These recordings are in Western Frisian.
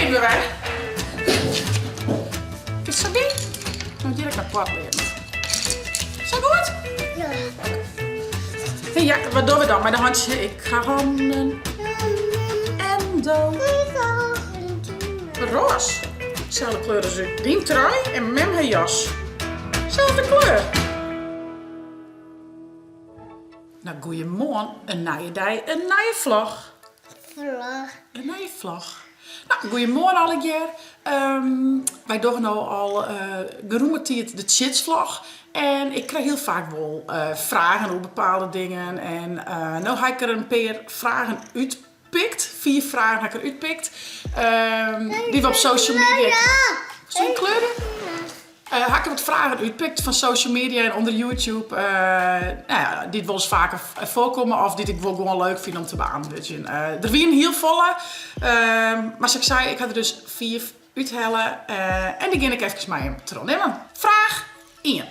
wiene we wer. Is it sa dyn? No hjir ek noch poatleaden. Sa goed? Ja. Hey, ja, wat dogge we dan mei de hantsje? Ik ha hannen. En do. Roas. Selde kleur as út dyn trui en mem har jas. Selde kleur. No, goeiemoarn. In nije dei, in nije vlog. Vlog. In nije vlog. No, goeiemoarn allegear. Um, wy dogge no al uh, gerûme tiid de Tsjitsvlog. En ik krij hiel faak wol uh, fragen oer bepaalde dingen. En uh, no ha ik der in pear fragen útpikt. Fiif fragen ha ik der útpikt. Um, dy't we op social media... Zo'n kleur? Ha ik der wat fragen útpikt fan social media en ûnder YouTube, nou ja, dy't wolris faker foarkomme of dy't ik wol gewoan leuk fyn om te beäntwurdzjen. Der wienen hiel folle, mar sa't ik sei, ik ha der dus fiif úthelle en dy gean ik efkes mei jim trochnimmen. Fraach ien,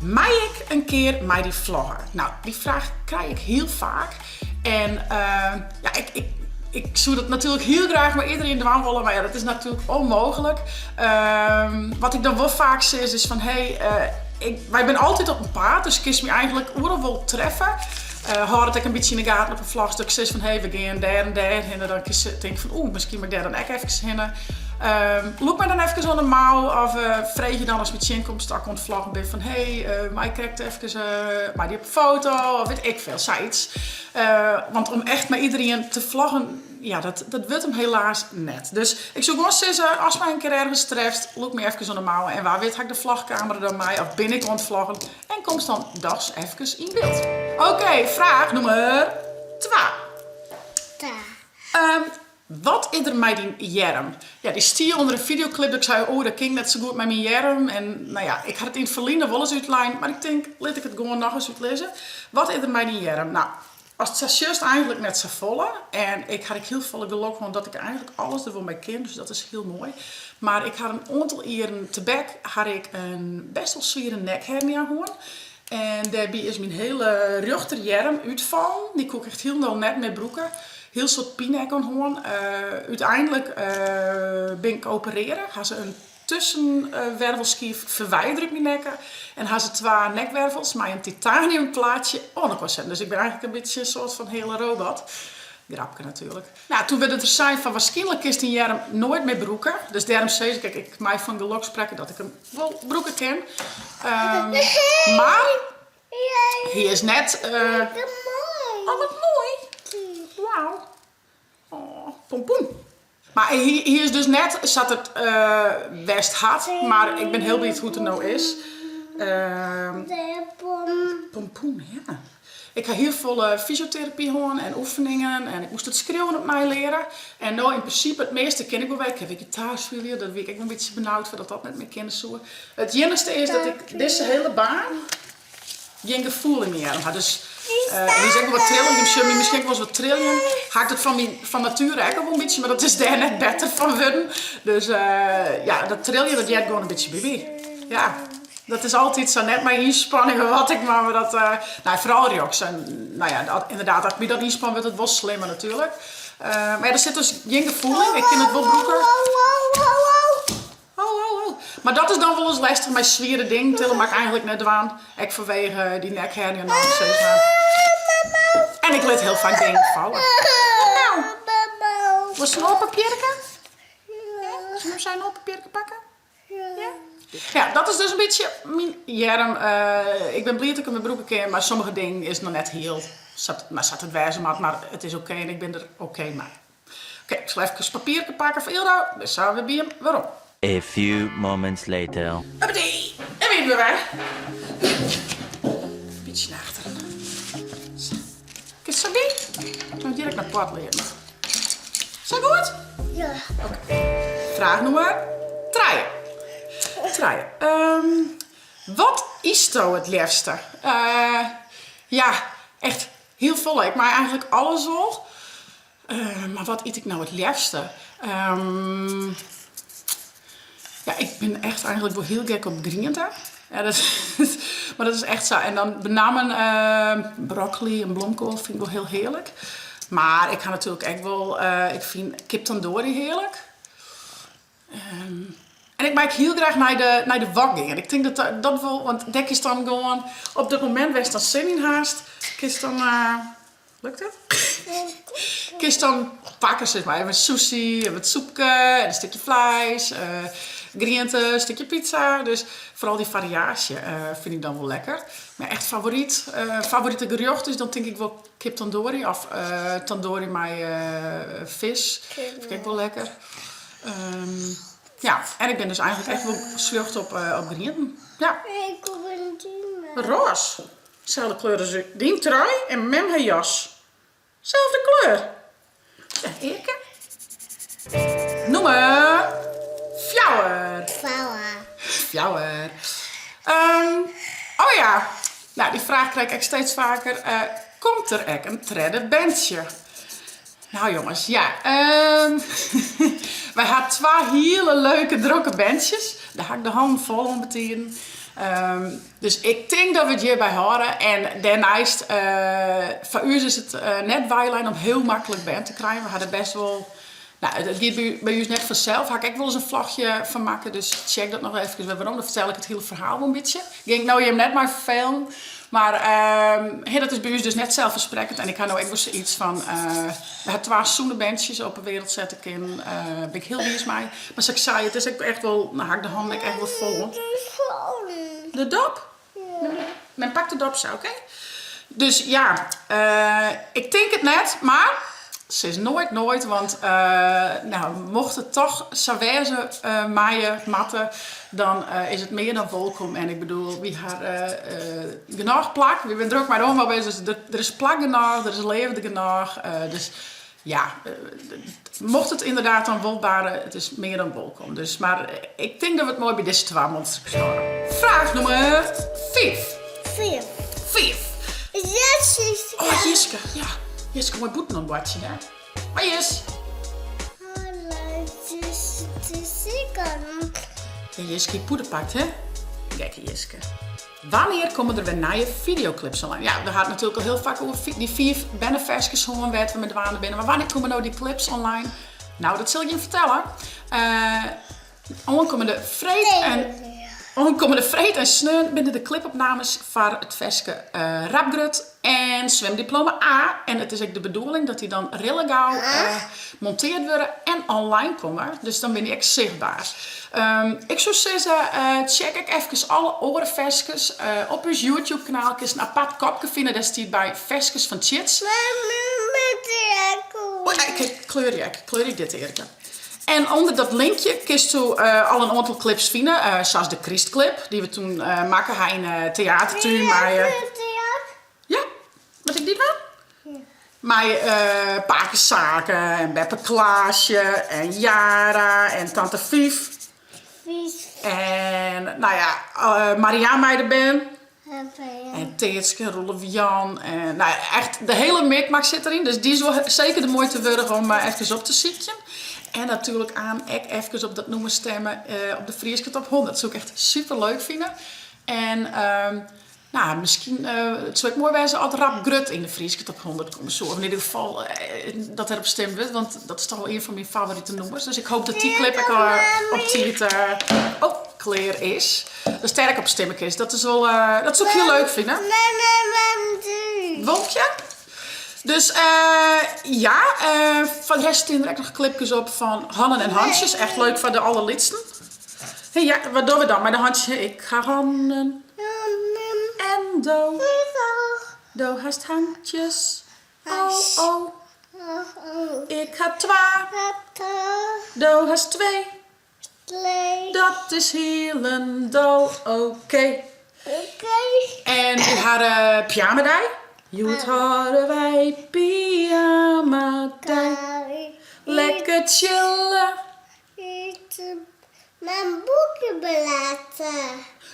Mei ik in kear mei dy vlogge? No, dy fraach krij ik hiel faak en ja, ik. Ik soe dat natuerlik hiel graach mei iedereen dwaan wolle, mar ja, dat is natuerlik ûnmooglik. Wat ik dan wol faak sis is fan hey, wy binne altyd op 'en paad, dus kinst my eigentlik oeral wol treffe. Hâld it ek in bytsje yn 'e gaten op 'e vlogs, dat ik sis fan hey, we gean dêr en dêr hinne, dan kinst tinke fan oeh, miskien moat ik dêr dan ek efkes hinne. Lûk my dan efkes oan 'e mou of freegje dan ast my tsjinkomst as ik oan it vloggen bin fan hey, mei ik krekt efkes mei dy op 'e foto of wit ik veel, sayts. Want om echt mei iderien te vloggen, ja, dat, dat wurdt him helaas net. Dus ik soe gewoan sizze, ast my in kear ergens trefst, lûk my efkes oan de mouwen en wa wit ha ik de vlogkamera dan mei of bin ik oan it vloggen en komst dan dochs efkes yn byld. Oké, fraach nûmer twa. Twa. Wat is der mei dyn earm? Ja, dy stie ûnder in fideoklip dat ik sei, oh, dat kin ik net sa goed mei myn earm. En no ja, ik ha it yn it ferline wolris útlein, mar ik tink, lit ik it gewoan nochris útlizze. Wat is der mei dyn earm? No, ast it sa sjochst eigentlik net safolle. En ik ha ek hiel folle gelok hân dat ik eigentlik alles der wol mei kin, dus dat is hiel moai. Mar ik ha in oantal jieren tebek ha ik in bêst wol swiere nekhernia hân. En dêrby is myn hiele rjochterearm útfallen. Dy koe ik echt hielendal net mear brûke. Hiel soad pine ek oan hân. Uteinlik bin ik operearre. Ha se in tuskenwervelskiif ferwidere út myn nekke. En ha se twa nekwervels mei in titanium plaatsje oan elkoar setten. Dus ik bin eigentlik in bytsje in soart fan heale robot. Grapke natuerlik. Nou, toen wurdt der sein fan waarskynlik kinst dyn earm noait mear brûke. Dus dêrom sis ik ek, ik mei fan gelok sprekke dat ik him wol brûke kin. Mar hy is net. Oh, wat moai! Wauw. Oh, pompoen. Mar hy is dus net sa't it west hat, mar ik bin hiel bliid hoe't er no is. Pompoen, ja. Ik ha hiel folle fysioterapy hân en oefeningen en ik moast it skriuwen opnij leare. En no yn prinsipe it measte kin ik wol wer. Ik kin wer gitaar spylje, dêr wie ik ek wol in bytsje benaud foar dat dat net mear kinne soe. It iennichste is dat ik dizze hiele baan gjin gefoel yn myn earm ha. Dus hy is ek wol wat trillen, jim sjogge my miskien ek wolris wat triljen. Ha ik dat fan myn, fan natuere ek al wol in bytsje, mar dat is dêr net better fan wurden. Dus ja, dat triljen dat heart gewoan in bytsje by my. Ja. Dat is altyd sa, net mei ynspanning of wat ek mar, mar dat, no foaral rjochts. En no ja, ynderdaad, as ik my dan ynspan wurdt it wol slimmer natuerlik. Mar ja, der sit dus gjin gefoel yn, ik kin it wol brûke. Ho, ho, ho. Mar dat is dan wolris lêstich mei swiere dingen tille moat ik eigentlik net dwaan. Ek fanwege dy nekhernia dan sis mar. En ik lit hiel faak dingen falle. Nou, wolst in oar papierke? Soe sy in oar papierke pakke? Ja? Ja, dat is dus in bytsje myn earm. Ik bin bliid dat ik him wer brûke kin, mar sommige dingen is noch net hiel sa't, no, sa't it wêze moat, mar it is oké en ik bin der oké mei. Oké, ik sil efkes papierke pakke foar Ildo, bin sa wer by him werom. A few moments later. Huppatee, dêr wiene we wer. Bytsje nei achteren. Sa. Kinst sa by? Dan gean ik nei poatlearen. Sa goed? Ja. Oké. Fraach nûmer trije. Trije. Wat ytsto it leafste? Ja, echt hiel folle. Ik mei eigentlik alles wol. Mar wat yt ik no it leafste? Ja, ik bin echt eigentlik wol hiel gek op griente. Ja, dat, mar dat is echt sa. En dan benammen broccoli en blomkoal fyn ik wol hiel hearlik. Mar ik ha natuerlik ek wol, ik fyn kip tandoori hearlik. En ik mei ek hiel graach nei de, nei de wok gean. Ik tink dat dat wol, want dêr kinst dan gewoan op dat momint wêr'tst dan sin yn hast, kinst dan, lukt it? Kinst dan pakke sis mar, even sushi en wat soepke en in stikje fleis, griente, in stikje pizza. Dus foaral dy fariaasje fyn ik dan wol lekker. Mar echt favoryt, favorite gerjocht is dan tink ik wol kip tandoori of tandoori mei fisk. Fyn ik ek wol lekker. Ja, en ik bin dus eigentlik echt wol sljocht op grienten. Ja. Ik hoef in dime. Rôs. Selde kleur as dyn trui en mem har jas. Selde kleur. Ja, Eerke. Nûmer fjouwer. Fjouwer. Fjouwer. Oh ja, nou dy fraach krij ik ek steeds faker. Komt der ek in tredde berntsje? Nou jonges, ja, wy ha twa hiele leuke drokke berntsjes. Dêr ha ik de hannen fol oan betiden. Dus ik tink dat we it hjirby hâlde. En dêrneist, foar ús is it net weilein om hiel maklik bern te krijen. We ha der bêst wol, no, it giet by ús net fansels. Ha ik ek wolris in vlogje fan makke, dus tsjek dat noch efkes wer werom. Dan fertel ik it hiele ferhaal wol in bytsje. Gean ik no jim net mei ferfelen. Mar hè, dat is by ús dus net selsfersprekkend. En ik ha no ek wol sayts fan, we ha twa sûne berntsjes op 'e wereld sette kinnen. Bin ik hiel wiis mei. Mar sa't ik sei, it is ek echt wol, no ha ik de hannen ek echt wol fol. De dop? Mem pakt de dop sa, oké? Dus ja, ik tink it net, mar sis noait noait, want no, mocht it toch sa wêze meie, moatte, dan is it mear dan wolkom. En ik bedoel, wy ha genôch plak, wy binne drok mei de oanbou bezich, dus der is plak genôch, der is leafde genôch. Dus ja, mocht it ynderdaad dan wol barre, it is mear dan wolkom. Dus, mar ik tink dat we it moai by dizze twa monsterkes hâlde. Fraach nûmer fiif. Fiif. Fiif. Yes, Oh, Jiske, ja. Jiske mei bûten oan it boartsjen, hè? Hoi Jis. Hallo, Jiske. Ja, Jiske hie poeder pakt, hè? Gekke Jiske. Wannear komme der wer nije fideoklips online? Ja, we ha it natuerlik al hiel faak oer dy fiif berneferskes hân wêr't we mei dwaande binne. Mar wannear komme no dy klips online? Nou, dat sil ik jim fertelle. Oankommende freed en, oankommende freed en sneon binne de klipopnames foar it ferske Rapgrut en Swimdiploma A. En it is ek de bedoeling dat dy dan rillegau monteard wurde en online komme. Dus dan binne dy ek sichtber. Ik soe sizze, tsjek ek efkes alle oare ferskes. Op ús YouTube kanaal kinst in apart kopke fine, dêr stiet by ferskes fan Tsjits. Kleurje kleur ik dit Erika. En ûnder dat linkje kinsto al in oantal klips fine, sa as de krystklip dy't we toen makke ha yn de teatertún mei. Ja, moat ik dy dwaan? Mei pake Sake en beppe Klaasje en Yara en tante Fief. En nou ja, Marianne mei de bern. En Teatske, Roelof Jan. En, nou ja, echt de hele mikmak sit deryn. Dus dy is wol seker de muoite wurdich om efkes op te sykjen. En natuerlik aan ek efkes op dat nûmer stemme op de Fryske Top 100. Soe ik echt super leuk fine. En nou, miskien, it soe ek moai wêze as Rap Grut yn de Fryske Top 100 komme soe. Of yn ieder gefal dat derop stimd wurdt, want dat is toch wol ien fan myn favorite nûmers. Dus ik hoop dat dy klip ek op tiid oh, klear is. Datst dêr ek op stimme kinst. Dat is wol, dat soe ik hiel leuk fine. Wolkje? Dus ja, foar de rest stean der ek noch klipkes op fan hannen en hantsjes. Echt leuk foar de allerlytsten. Hé, ja, wat dogge we dan mei de hantsjes? Ik ha hannen en do. Do hast hantsjes. Oh, oh. Ik ha twa. Do hast twee. Dat is hielendal oké. En wy ha pyjamadei. Hjoed hâlde wy pyjamadei. Lekker chille. Mem boekje belêze.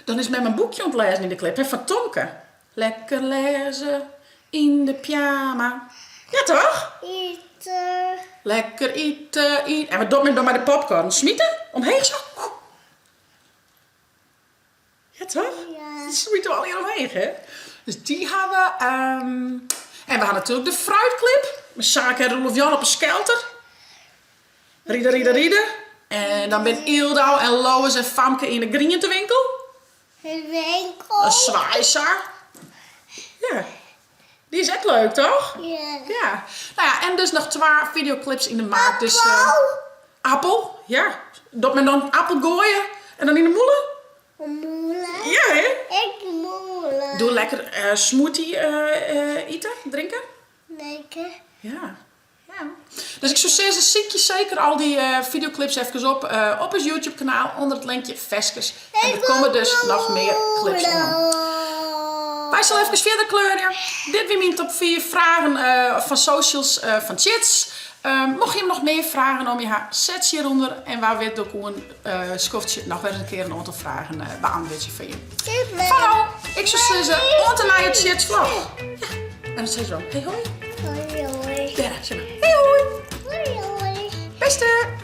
Dan is mem in boekje oan it lêzen yn de klip, hè, foar Tomke. Lekker lêze yn de pyjama. Ja toch? Ite. Lekker ite, ite. En wat docht men dan mei de popcorn? Smite? Omheech sa? Ja toch? Ja. Dat smite we allegear omheech, hè? Dus dy ha we. En we ha natuerlik de fruitklip. Mei Sake en Roelof Jan op 'e skelter. Ride, ride, ride. En dan bin Yldau en Lois en Famke yn de grientewinkel. Winkel. In swaai sa. Ja. Dy is ek leuk, toch? Ja. Ja. Nou ja, en dus noch twa videoclips yn de maak. Dus, Appel. Appel, ja. Dat men dan appel gooien en dan yn de mûle? Mûle. Ja, hè? Ik mûle. Doe lekker smoothie ite, drinke. Drinke. Ja. Ja. Dus ik soe sizze, sykje seker al dy videoclips efkes op op ús YouTube kanaal ûnder it linkje Ferskes. En der komme dus noch mear clips oan. Wy sille efkes fierder kleurje. Dit wie myn top 5 fragen fan socials fan Tjits. Mocht jim noch mear fragen oan my ha, set se hjirûnder en wa wit doch ik oer in skoftsje noch wer ris in kear in oantal fragen beantwurdzje foar jim. Foar no, ik soe sizze, oant de nije Tjits vlog. Ja, en dan sizze we hey hoi. Hoi hoi. Dêr, sis mar. Hey hoi. Hoi hoi. Beste.